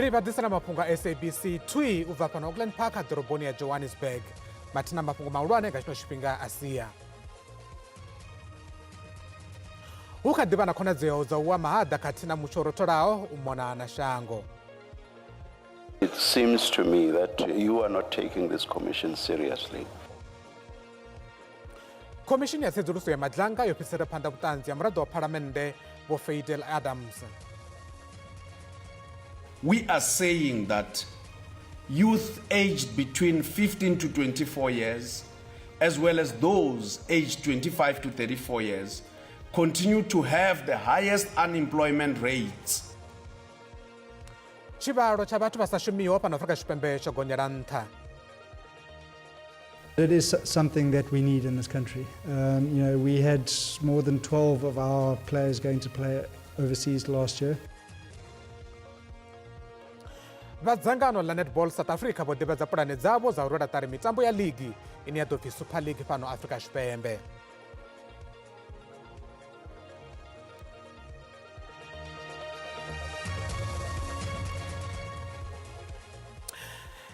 Ri vha ḓisela mafhungo a SABC 2 u bva fhano Auckland Park ḓoroboni ya Johannesburg. Mathina mafhungo mahulwane nga tshino tshifhinga a sia. Hu kha ḓi vha na khonadzeo dza u wa mahaḓa khathihi na mutsho u rotholaho u mona na shango. It seems to me that you are not taking this commission seriously. Khomishini ya tsedzuluso ya Madlanga yo fhedzisela phanḓa vhuṱanzi ha muraḓo wa phalamennde Vho Fadel Adams. We are saying that youth aged between 15 to 24 years, as well as those aged 25 to 34 years, continue to have the highest unemployment rates. Tshivhalo tsha vhathu vha sa shumiho fhano Afrika Tshipembe tsho gonyela nṱha. It is something that we need in this country. We had more than 12 of our players going to play overseas last year. Vha dzangano ḽa Netball South Africa vho ḓivhadza pulane dzavho dza u rwela ṱari mitambo ya ligi ine ya ḓo pfi Super League fhano Afrika Tshipembe.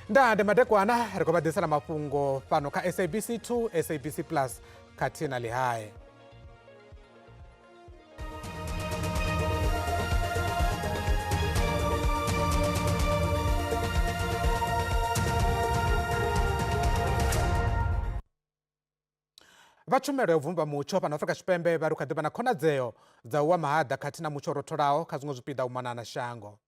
Ndaa ndi madekwana ri khou vha ḓisela mafhungo fhano kha SABC 2, SABC Plus khathihi na Lihae. Vha tshumelo ya u bvumba mutsho fhano Afrika Tshipembe vha ri kha ḓi vha na khonadzeo dza u wa mahaḓa khathihi na mutsho u rotholaho kha zwiṅwe zwipiḓa u mona na shango.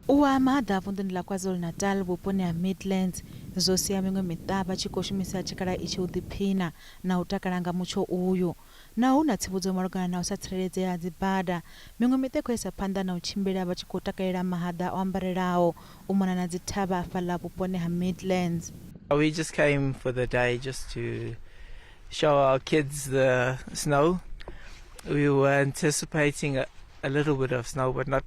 U wa ha mahaḓa vunḓuni ḽa KwaZulu-Natal vhuponi ha Midlands zwo sia miṅwe miṱa vha tshi khou shumisa tshikhala itshi u ḓiphina na u takala nga mutsho uyu. Naho hu na tsivhudzo malugana na u sa tsireledzea ha dzibada, miṅwe miṱa i khou isa phanḓa na u tshimbila vha tshi khou takalela mahaḓa o ambarelaho u mona na dzithavha fhaḽa vhuponi ha Midlands. We just came for the day just to show our kids the snow. We were anticipating a little bit of snow, but not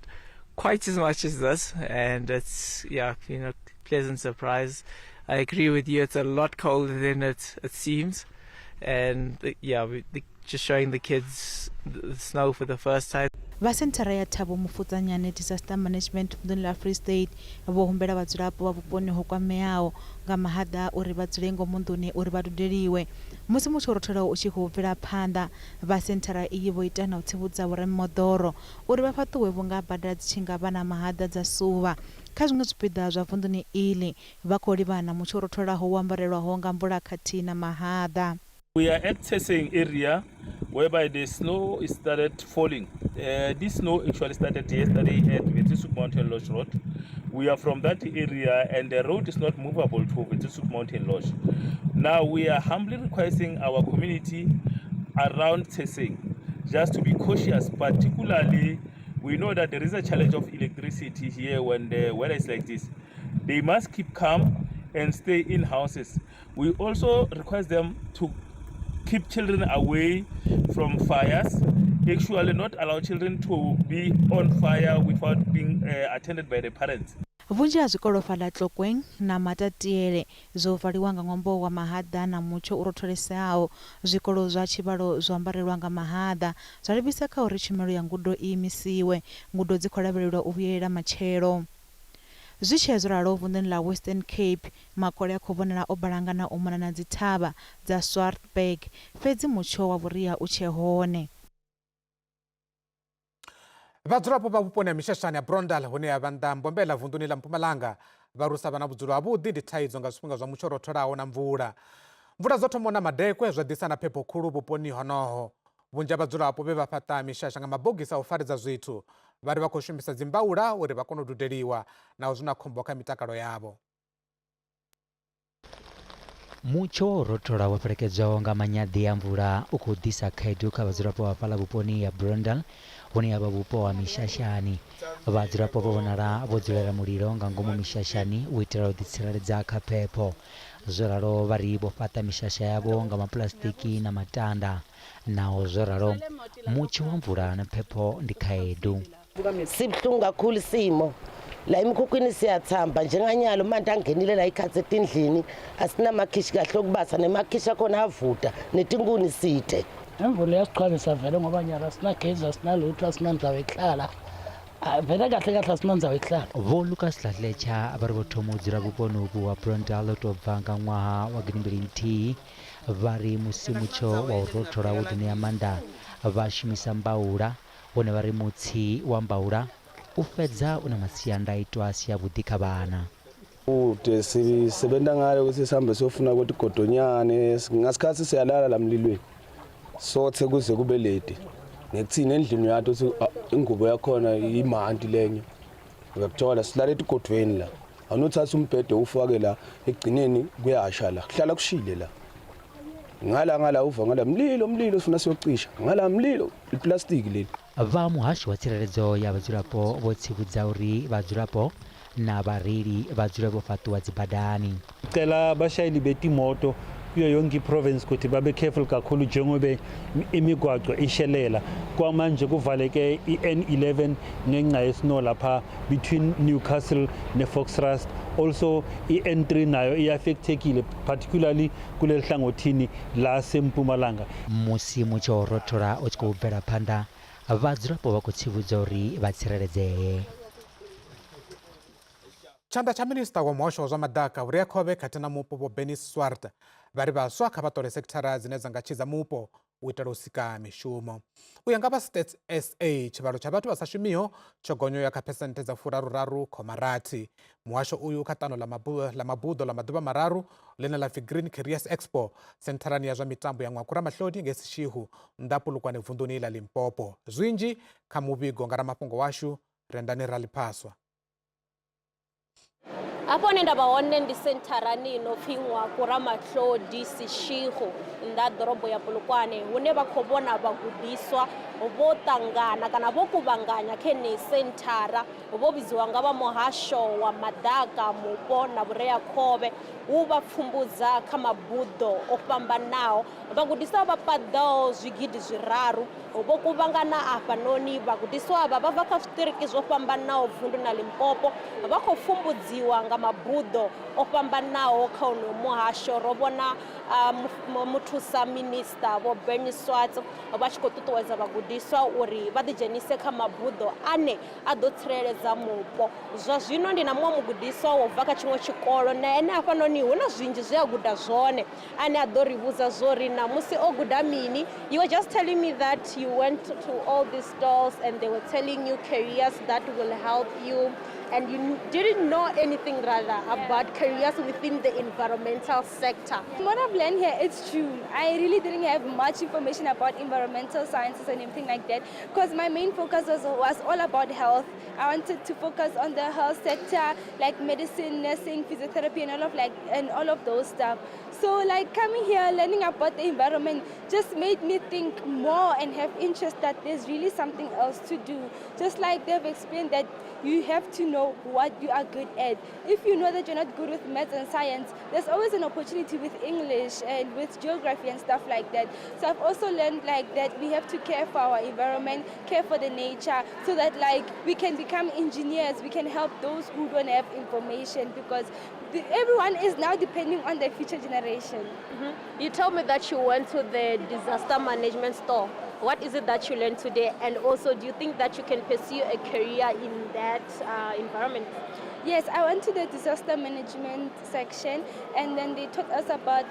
quite as much as this, and it's been a pleasant surprise. I agree with you, it's a lot colder than it seems, and just showing the kids the snow for the first time. Vha senthara ya Thabo Mofutsanyane Disaster Management vunḓuni ḽa Free State vho humbela vhadzulapo vha vhuponi ho kwameaho nga mahaḓa uri vha dzule ngomu nḓuni uri vha dudeliwe musi mutsho u rotholaho u tshi khou bvela phanḓa. Vha senthara iyi vho ita na u tsivhudza vhoremimoḓoro uri vha fhaṱuwe vhunga bada dzi tshi nga vha na mahaḓa dza suvha. Kha zwiṅwe zwipiḓa zwa vunḓuni iḽi, vha khou livhana na mutsho u rotholaho wo ambarelwaho nga mvula khathihi na mahaḓa. We are accessing area whereby the snow is started falling. This snow actually started yesterday at Witzieshoek Mountain Lodge Road. We are from that area and the road is not movable to Witzieshoek Mountain Lodge. Now we are humbly requesting our community around Tseseng just to be cautious, particularly we know that there is a challenge of electricity here when the weather is like this. They must keep calm and stay in houses. We also request them to keep children away from fires, actually not allow children to be on fire without being attended by the parents. Vhunzhi ha zwikolo fhaḽa Tlokweng na Matatiele zwo valiwa nga ṅwambo wa mahaḓa na mutsho u rotholesaho. Zwikolo zwa tshivhalo zwo ambarelwa nga mahaḓa, zwa livhisa kha uri tshumelo ya ngudo i imisiwe. Ngudo dzi khou lavhelelwa u vhuyelela matshelo. Zwi tshee zwo ralo, vunḓuni ḽa Western Cape, makole a khou vhonala o balangana u mona na dzithavha dza Swartberg, fhedzi mutsho wa vhuria u tshe hone. Vhadzulapo vha vhuponi ha mishashani ya Brondal hune ya vha nnḓa Mbombela vunḓuni ḽa Mpumalanga vha ri u sa vha na vhudzulo havhuḓi ndi thaidzo nga zwifhinga zwa mutsho u rotholaho na mvula. Mvula dzo thoma u na madekwe zwa ḓisa na phepho khulu vhuponi honoho. Vhunzhi ha vhadzulapo vhe vha fhaṱa mishasha nga mabogisi a u faredza zwithu vha ri vha khou shumisa dzimbaula uri vha kone u dudeliwa naho zwi na khombo kha mitakalo yavho. Mutsho wa u rothola wo fhelekedzwaho nga manyaḓi a mvula u khou ḓisa khaedu kha vhadzulapo vha fhaḽa vhuponi ha Brondal hune ha vha vhupo ha mishashani. Vhadzulapo vho vhonala vho dzulela mulilo nga ngomu mishashani u itela u ḓitsireledza kha phepho. Zwo ralo vha ri vho fhaṱa mishasha yavho nga mapuḽasiṱiki na matanda. Naho zwo ralo, mutsho wa mvula na phepho ndi khaedu. Sibuhlungu kakhulu isimo la emikhukhwini, siyathamba njenganyalo manje angenile la ikhathi etindlini, asinamakhishi kahle okubasa, nemakhishi akhona avuta netinkuni side. Imvula iyasichwalisa vele ngoba nyalo asinagezi, asinalutho, asinandawo ekuhlala. Vele kahle kahle asinandzawo yokuhlala. Vho Lucas Laletsha vha ri vho thoma u dzula vhuponi uvhu ha Brondal u tou bva nga ṅwaha wa 2001. Vha ri musi mutsho wa u rothola wo ḓi ṋea maanḓa vha shumisa mbaula, hune vha ri mutsi wa mbaula u fhedza u na masiandaitwa a si avhuḓi kha vhana. Ude sisebenza ngalo ukuthi sihambe siyofuna ukuthi godonyane ngasikhathi siyalala la mlilweni sothe kuze kube late nekuthini endlini yato ukuthi ingubo yakhona imanti lenye uyakuthola silala etigodweni la awunothatha umbhede ufake la ekugcineni kuyasha la kuhlala kushile la ngala ngala uva ngala mlilo mlilo sifuna siyocisha ngala mlilo iplastiki leli. Vha muhasho wa tsireledzo ya vhadzulapo vho tsivhudza uri vhadzulapo na vhareili vha dzule vho fhaṱuwa dzibadani. Cela abashayeli betimoto kuyo yonke iprovince ukuthi babe careful kakhulu njengoba imigwaqo ishelela. Kwamanje kuvaleke i-N11 ngenxa yesnow lapha between Newcastle ne-Volksrust. Also i-N3 nayo i-affectekile particularly kuleli hlangothini la sempumalanga. Musi mutsho wo rothola u tshi khou bvela phanḓa, vhadzulapo vha khou tsivhudzwa uri vha tsireledzee. Tshanḓa tsha minista wa muhasho wa zwa maḓaka vhureakhovhe khathihi na mupo Vho Benny Swart vha ri vhaswa kha vha ṱole sekithara dzine dza nga tshidza mupo u itela u sika mishumo. U ya nga vha Stats SA, tshivhalo tsha vhathu vha sa shumiho tsho gonya kha phesenthe dza 33.6. Muhasho uyu kha ṱano ḽa mabuḓo ḽa maḓuvha mararu ḽine ḽa pfi Green Careers Expo sentharani ya zwa mitambo ya Ngwako Ramahlodi ngei Seshego nnḓa Polokwane vunḓuni ḽa Limpopo. Zwinzhi kha muvhigo nga ramafhungo washu Rendani Raliphaswa. Afho hune nda vha hone ndi sentharani ino pfi Ngwako Ramahlodi Seshego nnḓa ḓorobo ya Polokwane, hune vha khou vhona vhagudiswa vho ṱangana kana vho kuvhanganya kha yeneyi senthara, vho vhidziwa nga vha muhasho wa maḓaka, mupo na vhureakhovhe, hu vha pfumbudza kha mabuḓo o fhambanaho. Vhagudiswa vha paḓaho 3,000 vho kuvhangana afhanoni. Vhagudiswa avha vha bva kha zwiṱiriki zwo fhambanaho vundu na Limpopo, vha khou pfumbudziwa nga mabuḓo o fhambanaho kha honoyo muhasho. Ro vhona muthusa minista Vho Benny Swartz vha tshi khou ṱuṱuwedza vhagudiswa uri vha ḓidzhenise kha mabuḓo ane a ḓo tsireledza mupo. Zwa zwino ndi na muṅwe mugudiswa wo bva kha tshiṅwe tshikolo, na ene hafhanoni hu na zwinzhi zwe a guda zwone, ane a ḓo ri vhudza zwori namusi o guda mini. You were just telling me that you went to all these stalls and they were telling you careers that will help you, and you didn't know anything rather about careers within the environmental sector. What I've learned here, it's true. I really didn't have much information about environmental sciences and anything like that, because my main focus was all about health. I wanted to focus on the health sector, like medicine, nursing, physiotherapy, and all of those stuff. So like coming here, learning about the environment just made me think more and have interest that there's really something else to do. Just like they've explained that you have to know what you are good at. If you know that you're not good with maths and science, there's always an opportunity with English and with geography and stuff like that. So I've also learned like that we have to care for our environment, care for the nature, so that like we can become engineers, we can help those who don't have information, because everyone is now depending on the future generation. Mm-hmm. You told me that you went to the disaster management store. What is it that you learned today? And also, do you think that you can pursue a career in that environment? Yes, I went to the disaster management section, and then they taught us about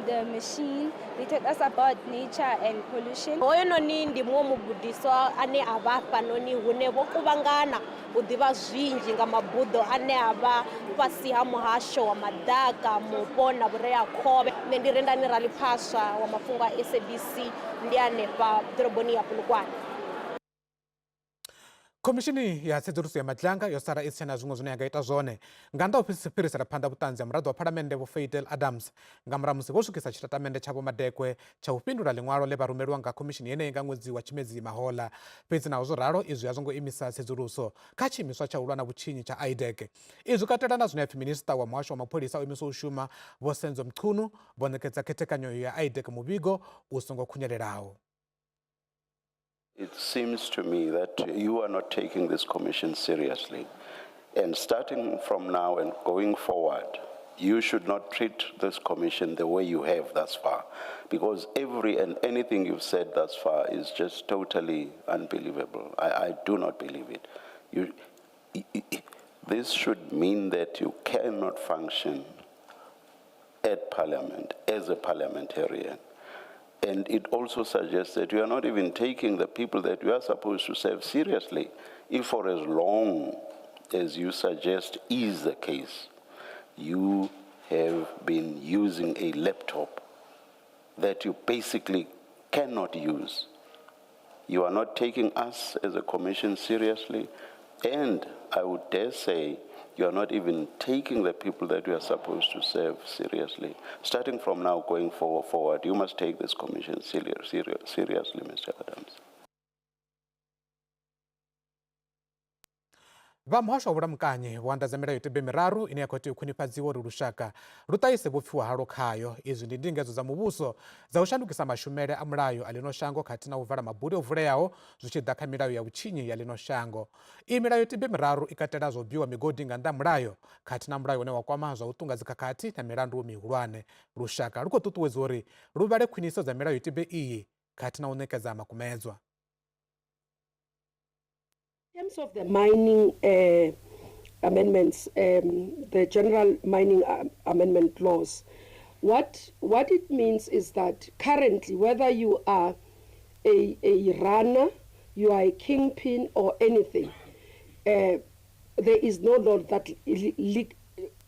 the machine. They taught us about nature and pollution. Hoyononi ndi muṅwe mugudiswa ane a vha hafhanoni hune vho kuvhangana u ḓivha zwinzhi nga mabuḓo ane a vha fhasi ha muhasho wa maḓaka, mupo na vhureakhovhe. Nṋe ndi Rendani Raliphaswa wa mafhungo a SABC, ndi hanefha ḓoroboni ya Polokwane. Khomishini ya tsedzuluso ya Madlanga yo sala i si tshena zwiṅwe zwine ya nga ita zwone nga nnḓa u fhirisela phanḓa vhuṱanzi ha muraḓo wa phalamennde Vho Fadel Adams nga murahu musi vho swikisa tshitatamennde tshavho madekwe tsha u fhindula ḽiṅwalo ḽe vha rumelwa nga khomishini yeneyi nga ṅwedzi wa Tshimedzi mahoḽa. Fhedzi naho zwo ralo, izwi a zwo ngo imisa tsedzuluso kha tshiimiswa tsha u lwa na vhutshinyi tsha IDAC. Izwi katela na zwine ya pfi minisiṱa wa muhasho wa mapholisa o imiswa u shuma Vho Senzo Mchunu vho ṋekedza khethekanyo ya IDAC muvhigo u songo khunyelelaho. It seems to me that you are not taking this commission seriously. And starting from now and going forward, you should not treat this commission the way you have thus far, because every and anything you've said thus far is just totally unbelievable. I do not believe it. This should mean that you cannot function at Parliament as a parliamentarian. And it also suggests that you are not even taking the people that you are supposed to serve seriously, if for as long as you suggest is the case, you have been using a laptop that you basically cannot use. You are not taking us as a commission seriously, and I would dare say you are not even taking the people that you are supposed to serve seriously. Starting from now going forward, you must take this commission seriously, Mr. Adams. Vha muhasho wa vhulamukanyi vho anḓadza milayotibe miraru ine ya khou tea u khwinifhadziwa uri lushaka lu ṱahise vhupfiwa halwo khayo. Izwi ndi ndingedzo dza muvhuso dza u shandukisa mashumele a mulayo a ḽino shango khathihi na u vala mabuli o vuleaho zwi tshi ḓa kha milayo ya vhutshinyi ya ḽino shango. Iyi milayotibe miraru i katela zwa u bwiwa migodi nga nnḓa ha mulayo khathihi na mulayo une wa kwama zwa u ṱunga dzikhakhathi na milandu mihulwane. Lushaka lu khou ṱuṱuwedzwa uri lu vhale khwiniso dza milayotibe iyi khathihi na u ṋekedza makumedzwa. In terms of the mining amendments, the general mining amendment laws, what it means is that currently, whether you are a runner, you are a kingpin or anything, there is no law that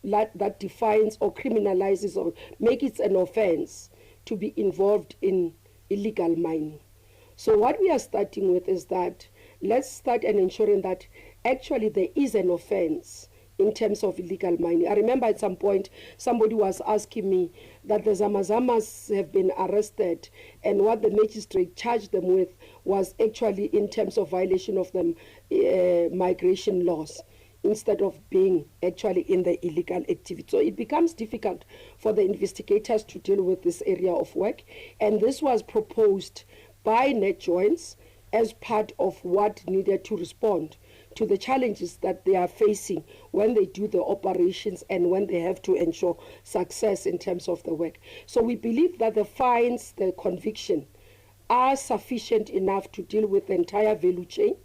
that defines or criminalizes or makes it an offense to be involved in illegal mining. So what we are starting with is that let's start and ensuring that actually there is an offense in terms of illegal mining. I remember at some point somebody was asking me that the Zamazamas have been arrested and what the magistrate charged them with was actually in terms of violation of the migration laws instead of being actually in the illegal activity. So it becomes difficult for the investigators to deal with this area of work. And this was proposed by NatJoints as part of what needed to respond to the challenges that they are facing when they do the operations and when they have to ensure success in terms of the work. So we believe that the fines, the conviction, are sufficient enough to deal with the entire value chain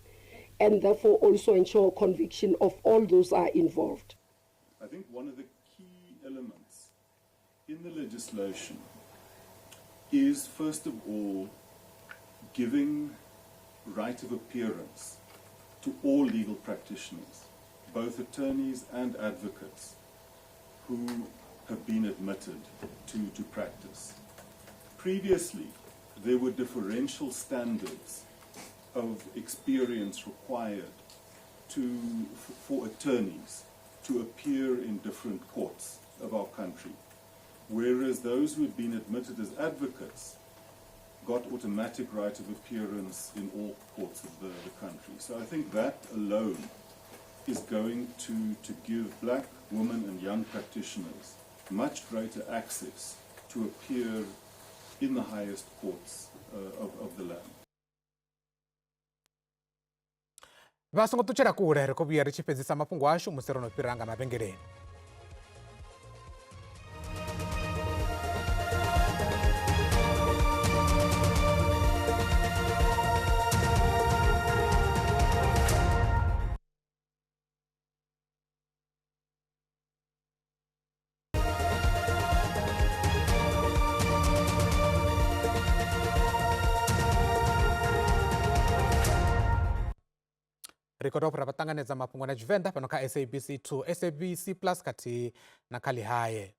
and therefore also ensure conviction of all those are involved. I think one of the key elements in the legislation is, first of all, giving right of appearance to all legal practitioners, both attorneys and advocates who have been admitted to practice. Previously, there were differential standards of experience required for attorneys to appear in different courts of our country, whereas those who had been admitted as advocates got automatic right of appearance in all courts of the country. So I think that alone is going to give black women and young practitioners much greater access to appear in the highest courts of the land. Vha songo ṱutshela kule, ri khou vhuya ri tshi fhedzisa mafhungo ashu musi ro no fhira nga mavhengeleni. Ri khou tou vha ṱanganedza mafhungo na Tshivenḓa fhano kha SABC 2, SABC Plus khathihi na kha Ḽihae.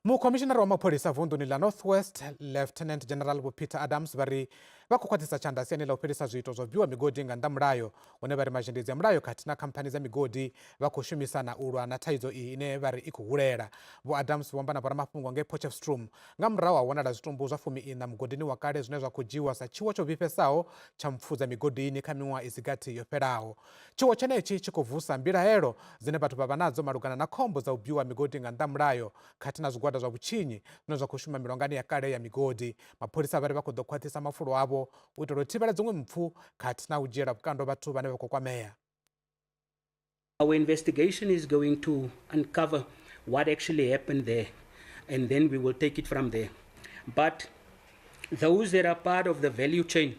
Mukhomishinari wa mapholisa vunduni ḽa North West, Lieutenant General Vho Peter Adams vha ri vha khou khwaṱhisa tshanḓa siani ḽa u fhelisa zwiito zwa u bwiwa migodi nga nnḓa mulayo, hune vha ri mazhendedzi a mulayo khathihi na khamphani dza migodi vha khou shumisana u lwa na thaidzo iyi ine vha ri i khou hulela. Vho Adams vho amba na vhoramafhungo ngei Potchefstroom nga murahu ha wanala zwitumbu zwa 14 mugodini wa kale zwine zwa khou dzhiiwa sa tshiwo tsho vhifhesaho tsha mpfu dza migodini kha miṅwaha i si gathi yo fhelaho. Tshiwo tshenetshi tshi khou vusa mbilahelo dzine vhathu vha vha nadzo malugana na khombo dza u bwiwa migodi nga nnḓa mulayo khathihi na zwigwada zwa vhutshinyi zwine zwa khou shuma milongani ya kale ya migodi. Mapholisa vha ri vha khou ḓo khwaṱhisa mafulo avho u itela u thivhela dziṅwe mpfu khathihi na u dzhiela vhukando vhathu vhane vha khou kwamea. Our investigation is going to uncover what actually happened there, and then we will take it from there. But those that are part of the value chain,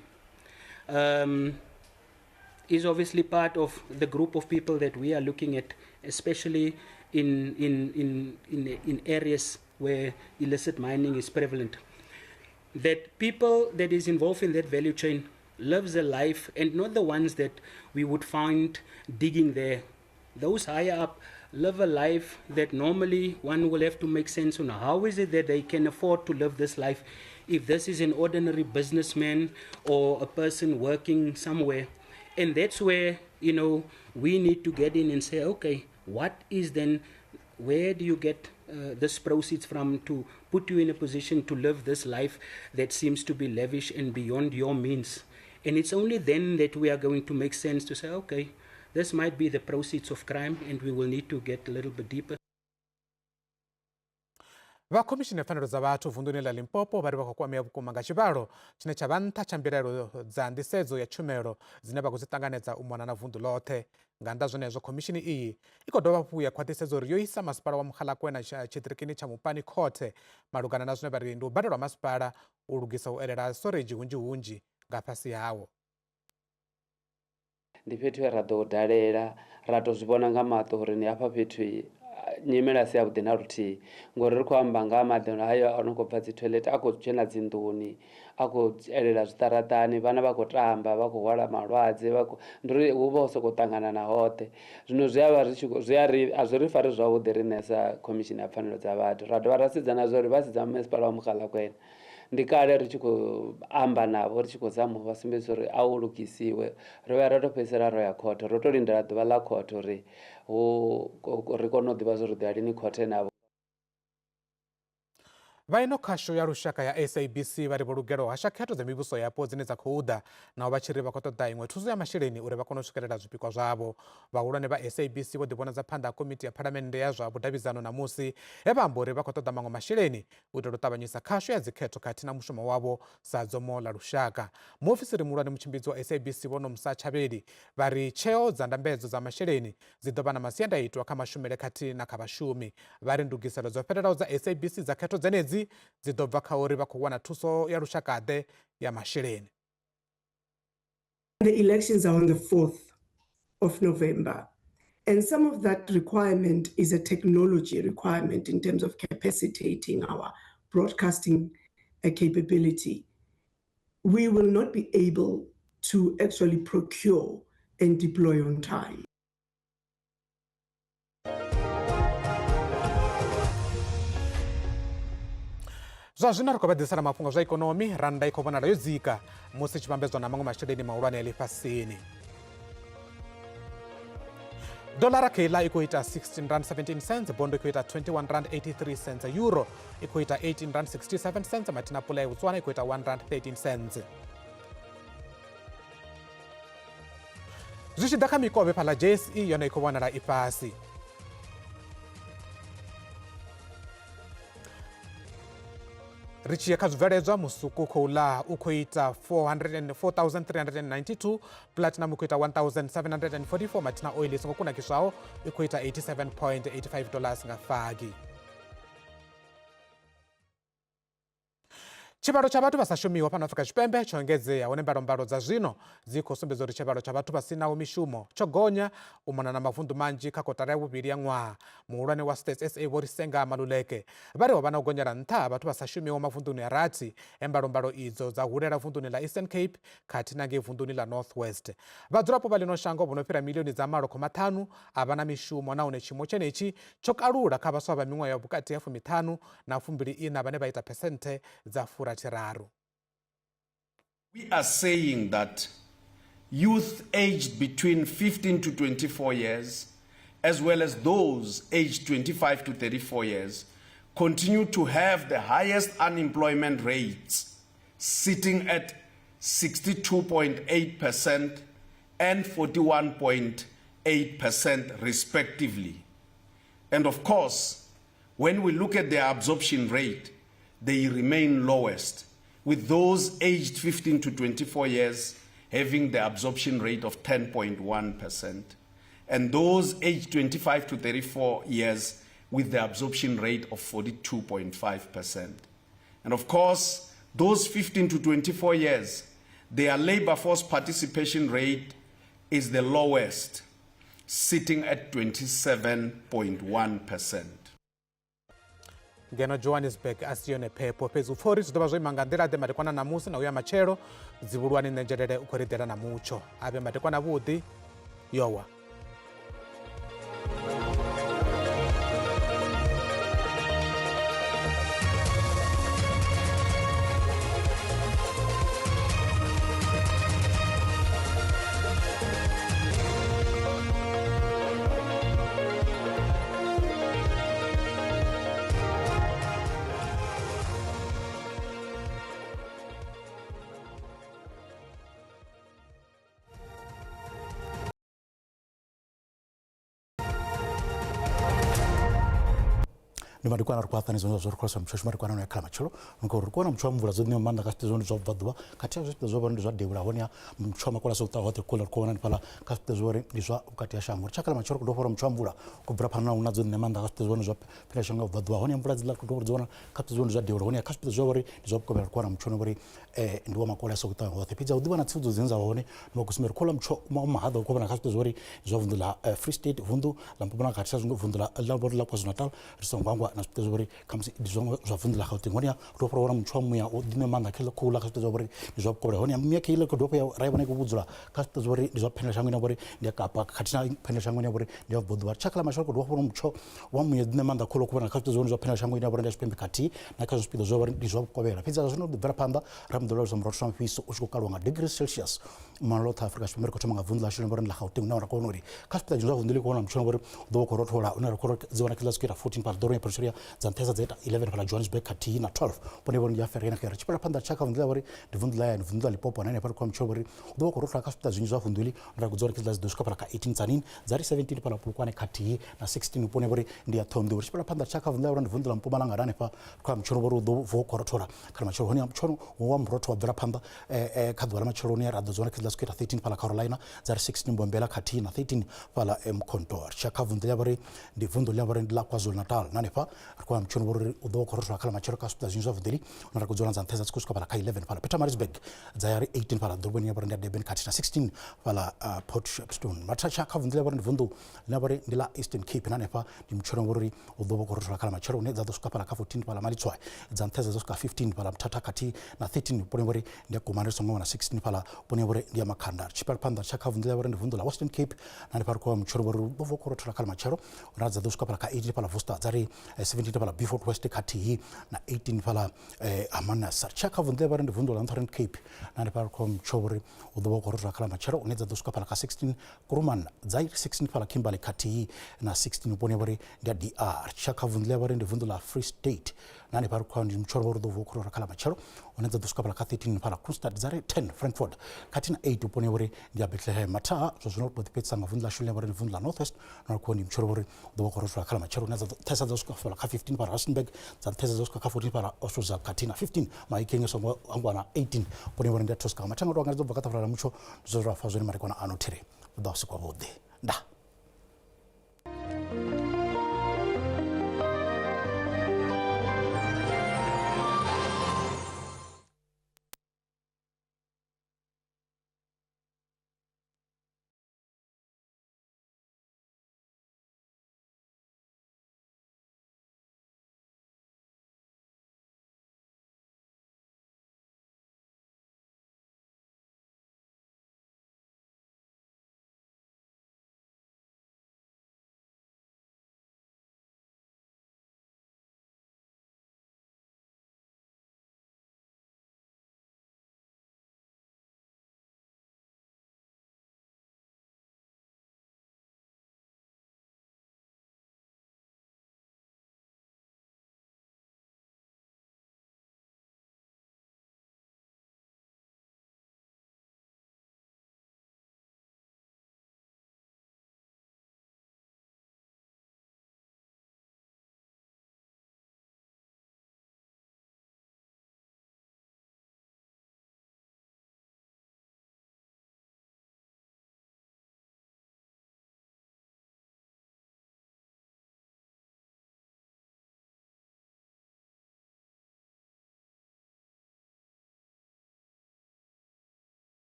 is obviously part of the group of people that we are looking at, especially in, in, in, in, in areas where illicit mining is prevalent. That people that is involved in that value chain lives a life and not the ones that we would find digging there. Those higher up live a life that normally one will have to make sense on how is it that they can afford to live this life if this is an ordinary businessman or a person working somewhere. And that's where, you know, we need to get in and say, okay, what is then, where do you get uh, this proceeds from to put you in a position to live this life that seems to be lavish and beyond your means? And it's only then that we are going to make sense to say, okay, this might be the proceeds of crime and we will need to get a little bit deeper. Vha khomishini ya pfanelo dza vhathu vunduni ḽa Limpopo vha ri vha khou kwamea vhukuma nga tshivhalo tshine tsha vha nṱha tsha mbilaelo dza nḓisedzo ya tshumelo dzine vha khou dzi ṱanganedza u mona na vundu ḽoṱhe. Nga nnḓa zwenezwo, khomishini iyi i khou dovha hafhu ya khwaṱhisedza uri yo isa masipala wa Mogalakwena tshiṱirikini tsha Mupani khothe malugana na zwine vha ri ndi u badelwa masipala u lugisa u elela ha soredzhi hunzhi-hunzhi nga fhasi hawo. Ndi fhethu he ra ḓo dalela ra tou zwi vhona nga maṱo uri ni hafha fhethu nyimele a si yavhuḓi na luthihi ngori ri khou amba nga ha maḓi hayo a no khou bva dzi toilet a khou dzhena dzi nḓuni a khou elela zwiṱaraṱani vhana vha khou tamba vha khou hwala malwadze vha khou ndi uri hu vha ho sokou ṱanganana hoṱhe zwino zwi a vha zwi tshi zwi a ri a zwi ri fari zwavhuḓi riṋe sa khomishini ya pfhanelo dza vhathu ra dovha ra sedza na zwa uri vha sedza masipala wa Mogalakwena ndi kale ri tshi khou amba navho ri tshi khou zama u vha sumbedzisa uri a u lugisiwe ro vhuya ra tou fhedzisela ro ya khothe ro tou lindela ḓuvha ḽa khothe uri hu ri kone u ḓivha zwa uri ḓo ya lini khothe navho. Vha ino khasho ya lushaka ya SABC vha ri vho lugela u hasha khetho dza mivhuso yapo dzine dza khou ḓa naho vha tshi ri vha khou ṱoḓa iṅwe thuso ya masheleni uri vha kone u swikelela zwipikwa zwavho. Vhahulwane vha SABC vho ḓivhonadza phanḓa ha komiti ya phalamennde ya zwa vhudavhidzano ṋamusi he vha amba uri vha khou ṱoḓa maṅwe masheleni u itela u ṱavhanyisa khasho ya dzikhetho khathihi na mushumo wavho sa dzomo ḽa lushaka. Muofisiri muhulwane mutshimbidzi wa SABC Vho Nomsa Tshavheli vha ri tsheo dza ndambedzo dza masheleni dzi ḓo vha na masiandaitwa kha mashumele khathihi na kha vhashumi. Vha ri ndugiselo dzo fhelelaho dza SABC dza khetho dzenedzi dzi ḓo bva kha uri vha khou wana thuso ya lushaka-ḓe ya masheleni. The elections are on the 4th of November. And some of that requirement is a technology requirement in terms of capacitating our broadcasting capability. We will not be able to actually procure and deploy on time. Zwa zwino ri khou vha ḓisela mafhungo zwa ikonomi. Rannda i khou vhonala yo dzika musi tshi vhambedzwa na maṅwe masheleni mahulwane a ḽifhasini. Dolara keiḽa i khou ita 16 rand 17 cents, bondo i khou ita 21 rand 83 cents, euro i khou ita 18 rand 67 cents, mathina pula ya Botswana i khou ita 1 rand 13 cents. Zwi tshi ḓa kha mikovhe fhaḽa JSE yone i khou vhonala i fhasi. Ri tshi ya kha zwibveledzwa, musuku khou ḽa u khou ita 4392, platinum u khou ita 1744, mathina oil i songo kunakiswaho i khou ita 87.85 dollars nga fagi. Tshivhalo tsha vhathu vha sa shumiho fhano Afrika Tshipembe tsho engedzea, hone mbalombalo dza zwino dzi khou sumbedza uri tshivhalo tsha vhathu vha sinaho mishumo tsho gonya u mona na mavunḓu manzhi kha kotara ya vhuvhili ya ṅwaha. Muhulwane wa Stats SA Vho Risenga Maluleke vha ri ho vha na u gonyela nṱha ha vhathu vha sa shumiho mavunḓuni a rathi he mbalombalo idzo dza hulela vunḓuni ḽa Eastern Cape khathihi na ngei vunḓuni ḽa North West. Vhadzulapo vha ḽino shango vho no fhira milioni dza malo khoma ṱhanu a vha na mishumo nahone tshiimo tshenetshi tsho kalula kha vhaswa vha miṅwaha ya vhukati ha fumiṱhanu na fumbili iṋa vhane vha ita phesenthe dza furathiraru. We are saying that youth aged between 15 to 24 years, as well as those aged 25 to 34 years, continue to have the highest unemployment rates, sitting at 62.8% and 41.8% respectively. And of course, when we look at their absorption rate, they remain lowest, with those aged 15 to 24 years having the absorption rate of 10.1%, and those aged 25 to 34 years with the absorption rate of 42.5%. And of course, those 15 to 24 years, their labor force participation rate is the lowest, sitting at 27.1%. Ngeno Johannesburg a si yone phepho fhedzi u pfa uri zwi ḓo vha zwo ima nga nḓila ḓe madekwana ṋamusi na u ya matshelo dzivhuluwani ṋenzhelele u khou ri ḓela na mutsho a vhe madekwana avhuḓi yowa. Ndi madekwana ri khou aṱani zwone zwa ri khou mutsho madekwana ya khala matshelo ngauri ri kona mutsho wa mvula dzo ṋewa maanḓa kha zwipiḓa zwone zwa bva ḓuvha khathihi na zwipiḓa zwa vhori ndi zwa devhula hone mutsho wa makole a sa u ṱaha hoṱhe kule ri khou vhona hanefhaḽa kha zwipiḓa zwa uri ndi zwa vhukati ha shango. Ri tshi khala matshelo ri khou dovha mutsho wa mvula khou bvela phanḓa na u na dzo ṋea maanḓa kha zwipiḓa zwone zwa phela shango ya vhubvaḓuvha hone mvula dzi ḽa khou dovha dzi wana kha zwipiḓa zwone zwa devhula hone kha zwipiḓa zwa uri ndi zwa vhukovhela ri khou wana mutsho une uri ndi wa makole a sa khou ṱavha hoṱhe. Fhedzi a u ḓivha na tsivhudzo dzine dza vha hone ndi wa kusumele khou ḽa mutsho wa mahaḓa u khou vhona kha zwipiḓa zwa uri ndi zwa vunḓu ḽa Free State, vunḓu ḽa Mpumalanga khathihi na zwiṅwe vunḓu ḽa ḽa KwaZulu-Natal ri songo hangwa na zwipiḓa zwa uri khamusi ndi zwiṅwe zwa vunḓu ḽa Gauteng. Honeha ri dovha wana mutsho wa muya u ḓi maanḓa kha khou ḽa kha zwipiḓa zwa uri ndi zwa vhukovhela honeha muya kha iḽa khou dovha ra i vhona i khou vhudzula kha zwipiḓa zwa uri ndi zwa phendela ine ya vha uri ndi ya Kapa khathihi na phendela ine ya vha uri ndi ya vhubvaḓuvha. Ri tshakha ḽa mashango khou dovha hafhu mutsho wa muya ḓi maanḓa khou vhona kha zwipiḓa zwa zwa phendela shango ine ya vha uri ndi ya tshipembe khathihi na kha zwipiḓa zwa uri ndi zwa vhukovhela. Fhedzi zwa zwino ḓi bvela phanḓa ra mbo ḓi lavhelesa murotho wa mufhiso u tshi khou kaliwa nga degrees Celsius mara ḽoṱhe Afrika Tshipembe ri khou thoma nga vunḓu ḽashu ḽine vha uri ndi ḽa Gauteng hune ra kona uri kha zwipiḓa zwa vunḓu ḽi khou wana mutsho uri u ḓo vha u khou rothola hune ra khou dzi wana khiḽa dzi khou ita 14 fhaḽa ḓoroboni ya Pretoria dza nṱhesa dza ita 11 fhaḽa Johannesburg khathihi na 12 vhone vhone ndi ya Ferena ri tshi fhela phanḓa tshaka vunḓu ḽa uri ndi vunḓu ḽa yani vunḓu ḽa Limpopo na henefha ri khou mutsho uri u ḓo vha u khou rothola kha zwipiḓa zwinzhi zwa vunḓu iḽi ra khou dzi wana khiḽa dzi ḓo swika fhaḽa kha 18 Tzaneen dza ri 17 fhaḽa Polokwane khathihi na 16 vhuponi vhori ndi ya Ṱhohoyanḓou ri tshi fhela phanḓa tshaka vunḓu ḽa uri ndi vunḓu ḽa Mpumalanga na hanefha ri khou mutsho uri u ḓo vuwa u khou rothola kha matshelo hone mutsho wa murotho wa bvela phanḓa kha ḓuvha ḽa matsheloni ra ḓo dzi wana khiḽa dzi khou ita 13 fhaḽa Carolina dza ri 16 Mbombela khathihi na 13 fhaḽa Mkhonto ri tshi ya kha vunḓu ḽa vhori ndi vunḓu ḽa vhori ndi ḽa KwaZulu Natal na hanefha ri khou mutsho uri u ḓo vha khou rothola kha ḽa matshelo kha zwipiḓa zwinzhi zwa vunḓu iḽi hune ra khou dzi wana dza nṱhesa dzi khou swika fhaḽa kha 11 fhaḽa Pietermaritzburg dza ya ri 18 fhaḽa ḓoroboni ya vhori ndi ya Durban khathihi na 16 fhaḽa Port Shepstone Mathatsha kha vunḓu ḽa vhori ndi vunḓu ḽine vhori ndi ḽa Eastern Cape na hanefha ndi mutshelo ngori u ḓo vha khou rothola kha ḽa matshelo hune dza ḓo swika fhaḽa kha 14 fhaḽa Malitswai dza nṱhesa dza swika 15 fhaḽa Mthatha khathihi na 13 vhuponi vhori ndi ya Gumani ri songo wana 16 fhaḽa vhuponi vhori ndi ya Makhanda ri tshi fhela phanḓa tsha kha vunḓu ḽa vhori ndi vunḓu ḽa Western Cape na hanefha ri khou ya mutshelo vhori u ḓo vha khou rothola kha ḽa matshelo hune dza ḓo swika fhaḽa kha 18 fhaḽa Worcester dza ri 17 fhaḽa Beaufort West khathihi na 18 fhaḽa Hermanus ri tshi ya kha vunḓu ḽa vhori ndi vunḓu ḽa Northern Cape na hanefha ri khou ya mutshelo vhori u ḓo vha u khou rothola kha ḽa matshelo hune dza ḓo swika fhaḽa kha 16 Kuruman dza 16 fhaḽa Kimberley khathihi na 16 vhuponi ha vhori ndi ya DR tsha kha vunḓu ḽa vhori ndi vunḓu ḽa Free State na hanefha ri khou ndi mutshelo vhori ḓo vuwa khou kha ḽa matshelo hune dza ḓo swika fhaḽa kha 13 fhaḽa Kroonstad dza ri 10 Frankfurt khathihi na 8 vhuponi ha vhori ndi ya Bethlehem mathaha zwa zwino ri ḓo ḓi fhedzisa nga vunḓu ḽashu ḽine vhori ndi vunḓu ḽa North West na ri khou ndi mutshelo vhori ḓo vha khou rothola kha ḽa matshelo hune dza ḓo dza swika fhaḽa kha 15 fhaḽa Rustenburg dza nṱhesa dza swika kha 14 fhaḽa Oshoza khathihi na 15 Mahikeng songo hangwa na 18 vhuponi ha vhori ndi ya Tosca mathanga to angaredza u bva kha ṱafula ḽa mutsho ndi zwe zwa fa zwone madekwana ano thiri u ḓo vha vhusiku havhuḓi ndaa.